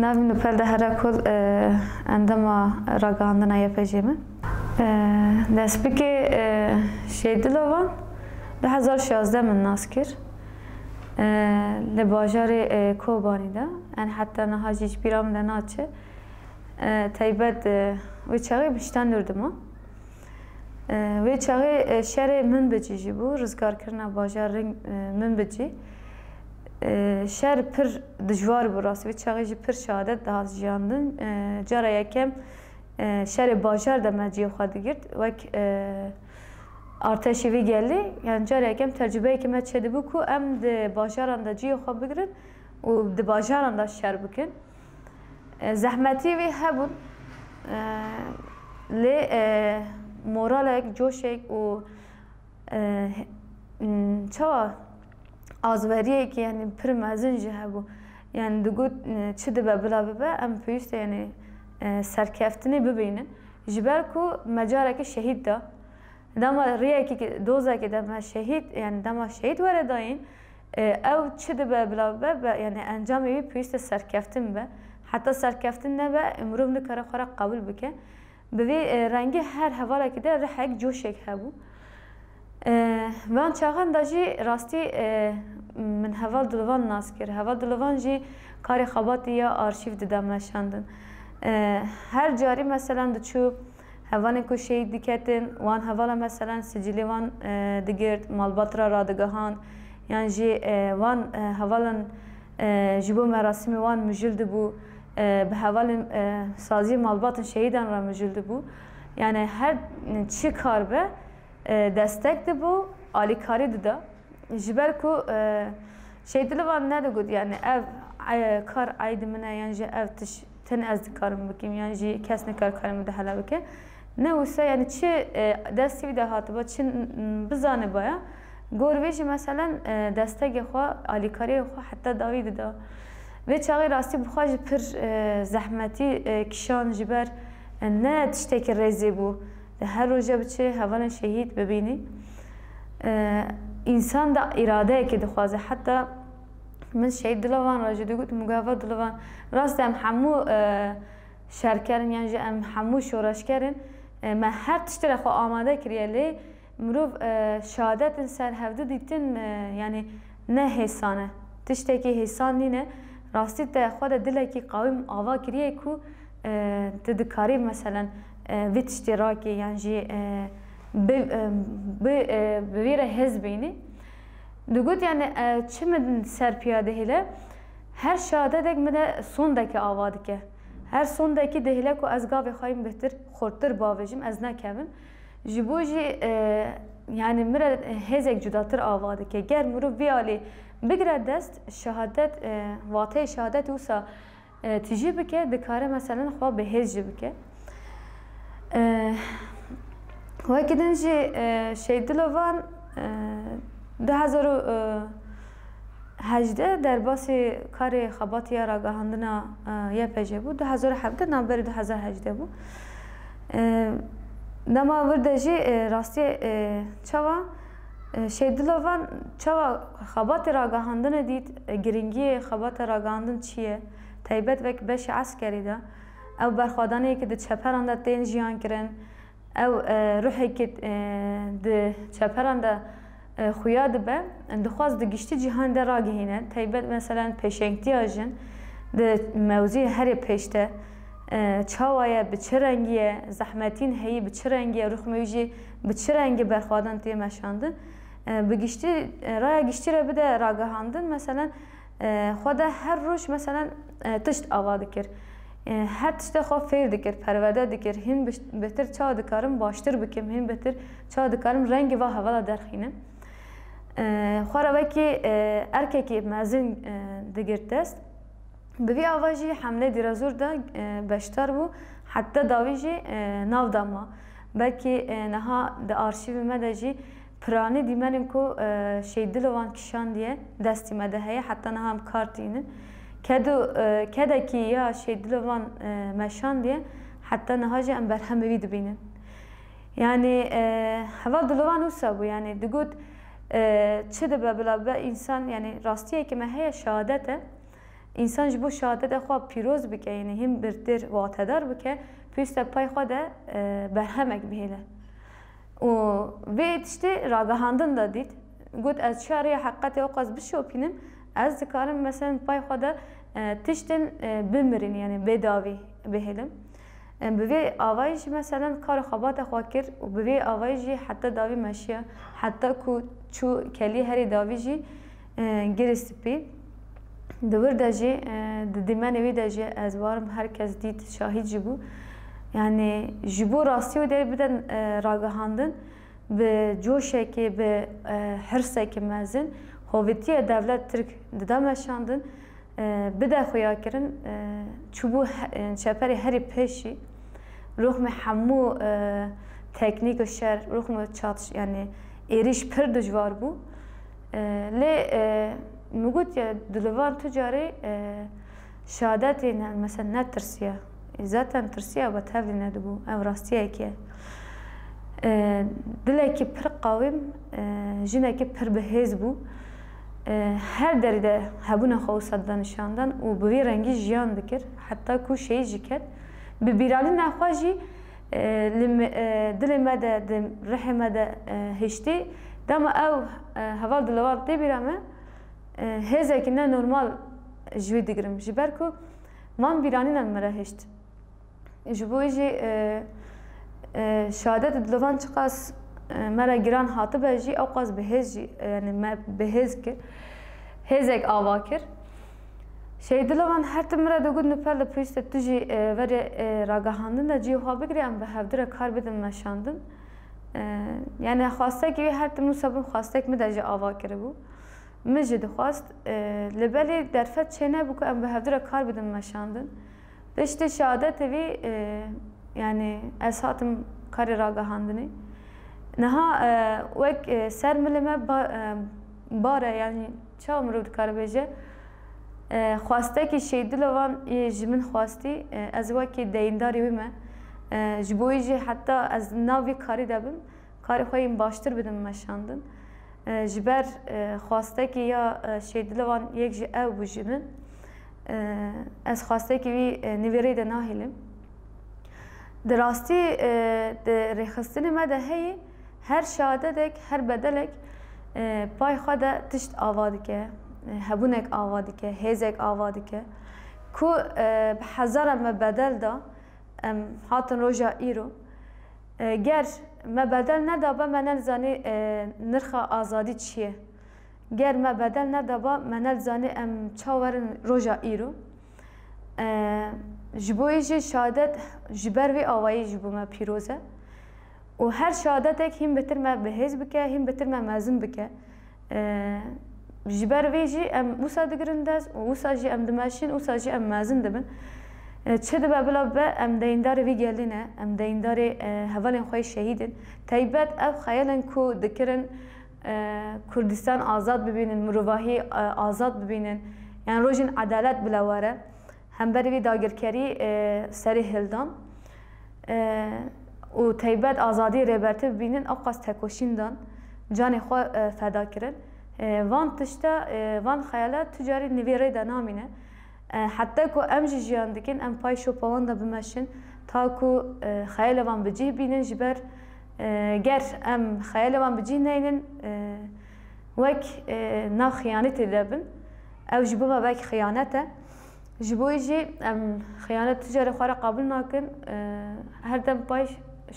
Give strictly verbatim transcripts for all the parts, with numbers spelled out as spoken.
Navê min Nûpel de here kul, e, endama ragihandina Y P G me. E, destpêkê, e, Şehîd Dilovan du hezar şazdeh min nas kir. E, li bajarê, e, Kobanî de, yani heta niha jî ji bîra min de naçe. E, taybet, e, wê çaxê Bişta Nûr dima. E, wê çaxê, e, şerê Minbicî jî bû, rizgarkirina bajarê, e, Minbicî. E, şer pir dijwar bû, rastî. Wê çaxê jî pir şehadet dihat jiyandin. E, cara yekem, e, şerê bajar de me cihê xwe digirt. Wek, e, artêşê vê gelê, yani cara yekem tecrubeyekê me çêdibû ku em di bajaran de cihê xwe bigirin û di bajaran de şer bikin. E, zehmetî wî hebûn, e, lê, e, moralek, coşek û, e, m, çawa azweriyekî, yani pir mezin jî hebû. Yani digot, e, çi dibe bila bibe, em pêwîst e, yani, e, serkeftinê bibînin. Ji ber ku me carekê şehîd da. Dema riyekî, dozekê de me şehîd, yani dema şehîd were dayîn, e, ew çi dibe bila bibe, be, yani encamê wî pêwîst e serkeftin be. Heta serkeftin nebe, mirov nikare xwe re qebûl bike. Bi vê, e, rengî her hevalekî de rihek, coşek hebû. E, van çaxan de jî rastî, e, min heval Dilovan nas kir. Heval Dilovan jî karê xebatî ya arşîv dida meşandin. E, her carî meselen diçû, hevalên ku şehîd diketin, wan hevala meselen sicilê wan, e, digirt, malbat re radigihand, yan jî, e, wan, e, hevalan, e, ji bo merasimê wan mijûl dibû, e, bi hevalên, e, saziyê malbatên şehîdan re mijûl dibû. Yani her çi kar be, e, destek dibû, alîkarî dida. Ji ber ku, e, Şehîd Dilovan nedigot, yani ev, e, kar aîdî min e, yan jî ev tiş tenê ez dikarim bikim, yan jî kes nikare karê min dihele bike. Ne wisa, yani çi, e, destê wî de hatiba, çi, m, bizanibaya, gor vê jî meselen, e, destegê xwe, alîkariyê xwe heta dawî dida. Vê çaxê rastî bi xwe jî pir, e, zehmetî, e, kişand ji ber, e, ne tiştekî rêzê bû. Di her roje biçe hevalên şehîd bibînî. E, însan de îradeyekê dixwaze. Heta min Şehîd Dilovan re jî digot, min got, "Heva Dilovan, rast em hemû, e, şerker in yan jî em hemû şoreşker in. E, me her tiştê re xwe amade kiriye, lê mirov, e, şehadetên ser hevdu dîtin, e, yani ne hêsan e. Tiştekî hêsan nîne. Rastî te xwe de dilekî qewîm ava kiriye ku, e, tu dikarî meselen, e, vê tiştê rakî yan jî, e, bi, e, bi, e, bi vî re hêz bînî." Digot, yani, e, çi min ser piya dihêle, her şehadetek min de sondekî ava dike. Her sondekî dihêle ku ez gavê xwe yên bêhtir, xurttir bavêjim, ez nekevim. Ji bo jî, e, yani, min re hêzek cudatir ava dike. Ger mirov vî alî bigire dest, şehadet, e, wateyê şehadetê wisa, e, tijî bike, dikare, meselen, xwe bi hêz jî bike. E, wekî din jî, e, Şehîd Dilovan, e, du hezar û hejdeh derbasî karê xebatî ya ragihandina, e, Y P G bû. Du hezar û hevdeh navberî du hezar hejdeh bû. E, dema vir de jî, e, rastî, e, çawa, e, Şehîd Dilovan çawa xebatê ragihandinê dît, e, giringiyê xebata ragihandin çi ye? Taybet wek beşê eskerî de. Ew berxwedaniyê ku di çeperan de tên jiyan kirin, ew, e, ruhê ku, e, di çeperan de, e, xuya dibe, dixwaz di giştî cîhan de ragihîne. Taybet, meselen, pêşengtiya jin di mewzûyê herê pêş de, E, çawa ye, bi çi rengî ye, zehmetîn heyî bi çi rengî ye, ruxmê wî jî bi çi rengî berxwedan tê meşandin. E, bi giştî, e, raya giştî re bide ragihandin, meselen, e, xwe de her roj, meselen, e, tişt ava dikir. E, her tiştê xwe fêr dikir, perwerde dikir. Hîn biş-, bêtir çawa dikarim baştir bikim, hîn bêtir çawa dikarim rengê va hevala derxînim. E, xwe re wekî, e, erkekî mezin, e, digir dest. Bi vî ava jî hemlê dîrozor de, e, beşdar bû, heta dawî jî, e, nav da ma. Belkî, e, niha di arşîvê me de jî piranî dîmenên ku, e, Şehîd Dilovan kişandiye, destî me de heye, heta niha em kar tînin. Kedo, e, kedekî ya Şehîd Dilovan, e, meşandiye, heta niha jî em berhemê wî dibînin. Yanî, e, heval Dilovan wisa bû, yanî digot, e, çi dibe bila be însan, yanî rastiyekî me heye, şehadet e. Însan ji bo şehadeta xwe pîroz bike, yanî hîn birtir watedar bike, pêwîst e pay xwe de, e, berhemek bihêle. Û vê tiştê ragihandin de dît. Got, ez çi rêya heqîqetê ewqas bişopînim, ez dikarim, meselen, pay xwe de, e, tiştên, e, bimirîn, yanî bêdawî bihêlim. E, bi vê avayî jî, meselen, kar û xebata xwe kir û bi vê avayî jî heta dawî meşiya, heta ku çû kelî herî dawî jî, e, girê spî. Di wir de jî, e, di dîmenê wî de jî ez warim her kes dît, şahîd jî bû. Yanî ji bo rastî wî derê bidin, e, ragihandin, bi coşekê, bi, e, hirsekê mezin, hovîtiye dewlet Tirk dida meşandin, e, bide xuyakirin, e, çûbû he-, e, çeperê herî pêşî, ruxmê hemû, e, teknîk û şer, ruxmê çatiş-, yanî êrîş pir dijwar bû. E, lê, e, min got ya, Dilovan tu carê, e, şehadetê ne, mesela netirsiye. E, zaten tirsiya be tevlî nedibû. Ev rastiyekî ye. E, dilekî pir qawîm, e, jinekî pir bihêz bû. E, her derî de hebûna xwe wisa dida nîşandan û bi vî rengî jiyan dikir. Heta ku şehîd jî ket. Bi bîranîna xwe jî, e, li me, e, dilê me de, di rihê me de, e, hiştî. Dema ew, e, heval Dilovan tê bîra me, e, hêzekî ne normal ji wî digirim. Ji ber ku van bîranînan me re hişt. Ji bo wî jî, e, e, şehadetê Dilovan çiqas, e, me re giran hatibe jî, ewqas bi hêz jî, e, yanî me bi hêz kir. Hêzek ava kir. Şehîd Dilovan her tim min re digot, Nûpel, de pêwîst e tu jî, e, verê, e, ragihandin de cihê xwe bigirî, em bi hevdu re kar bidin meşandin. E, yanî xwastekî wî her tim wisa bû, xwastek min de jî ava kiribû. Min jî dixwast, e, li belê derfet çênebû ku em bi hevdu re kar bidin meşandin. Piştî şehadetê vî, e, yanî ez hatim karê ragihandinê. Niha, e, wek, e, ser milê me ba-, e, bar e, yanî çawa mirov dikare bêje? E, xwastekî Şehîd Dilovan yê ji min xwastî, e, ez wekî deyîndarê wî me. E, ji bo wî jî heta ez nav vî karî de bim, karê xwe yên baştir bidim meşandin. E, ji ber, e, xwastekî ya, e, Şehîd Dilovan yek ji ew bû ji min. E, ez xwastekî wî, e, nivê rê de nahêlim. Di rastî, e, di rêxistinê me de heye, her şehadetek, her bedelek, e, pay xwe de tişt ava dike, e, hebûnek ava dike, hêzek ava dike. Ku, e, bi hezaran me bedel da, em hatin roja îro. E, ger me bedel nedaba, me nelizanî, e, nirxa azadî çi ye. Ger me bedel nedaba, me nelizanî em ça werin roja îro. E, ji bo wî jî şehadet ji ber vê awayî ji bo me pîroz e. Û her şehadetek hîn bitir me bihêz bike, hîn bitir me mezin bike. E, ji ber vê jî em wisa digirin dest û wisa jî em dimeşin, wisa jî em mezin dibin. E, çi dibe bila be, em deyîndarê vî gelî ne, em deyîndarê, e, hevalên xwe yê şehîd in. Teybet ev xeyalên ku dikirin, e, Kurdistan azad bibînin, mirovahî, e, azad bibînin, yan rojên edalet bila were. Hemberî vî dagirkerî, e, serê hildan, e, û teybet azadiyê Rêbertî bibînin, ewqas tekoşîn dan, canê xwe, e, feda kirin. E, van tişta, e, van xeyala tu carî nivê rê de namîne. E, heta ku em jî jiyan dikin, em pay şopa wan de bimeşin, ta ku, e, xeyalê wan bi cih bînin, ji ber, e, ger em xeyalê wan bi cih neynin, e, wek, e, na xiyanetê de bin. Ew ji bo me wek xiyanet e. Ji bo wî jî em xiyanet tu carê xwe re qabil nakin, e, her dem pay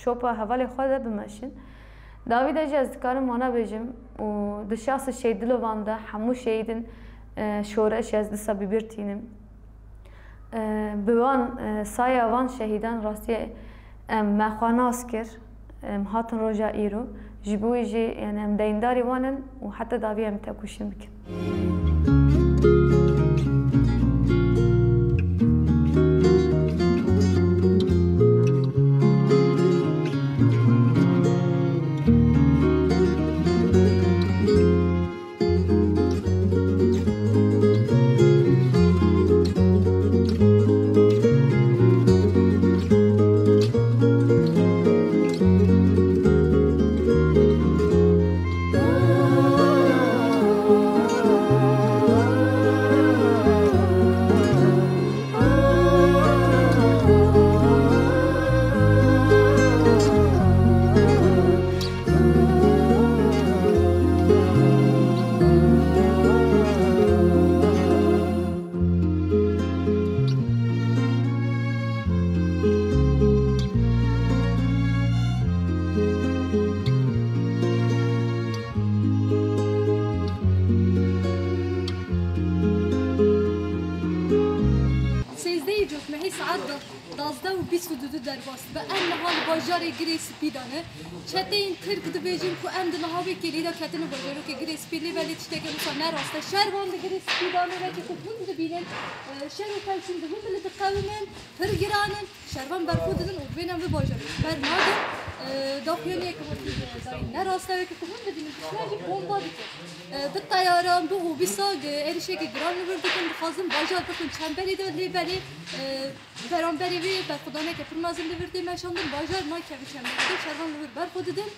şopa hevalê xwe de bimeşin. Dawî de jî ez dikarim wana bêjim û di şahsê Şehîd Dilovan de hemû şehîdin, e, şoreş ez disa bi bîr tînim. E, bi wan, e, saya van şehîdan rastiyê em me xwe nas kir. Em hatin roja îro. Ji bo wî jî, yani, em deyndarî wan in û heta dawî em tekoşîn bikin. Sêzdehê cotmehê saet da-, dazdeh û bîst û du derbas dibe. Em niha li bajarê Girê Spî de ne. Çeteyên Tirk dibêjin ku em di niha wê kêlî de ketine bajarokê Girê Spî, lê belê tiştekê wisa ne rast e. Şervan di Girê Spî de ne, wekî ku hûn dibînin, e, şer û pevçûn di hûn li diqewimin, pir giran in. Şervan berxwe didin û divên em vê bajarê ji ber nadin. E, daxuyaniyeke wekî dayî ne rast e, wekî ku hûn dibînin, tiştekî bomba dikin. E, bi teyaran, bi hobîsa, e, êrişekî giran li vir dikin, dixwazin bajar bixin çemberê de, lê belê, e, Beramberî vê berxwedaneke pir mezin li vir tê meşandin, bajar nakeve çemberê de, şervan li vir berxwe didin.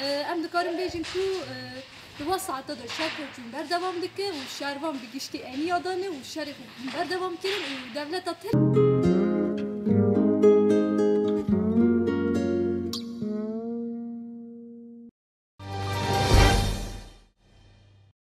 E, em dikarin bêjin ku, e, di wa saeta de şer pevçûn berdewam dike û şervan bi giştî eniya dane û şerê xwe berdewam kirin û dewleta Tirk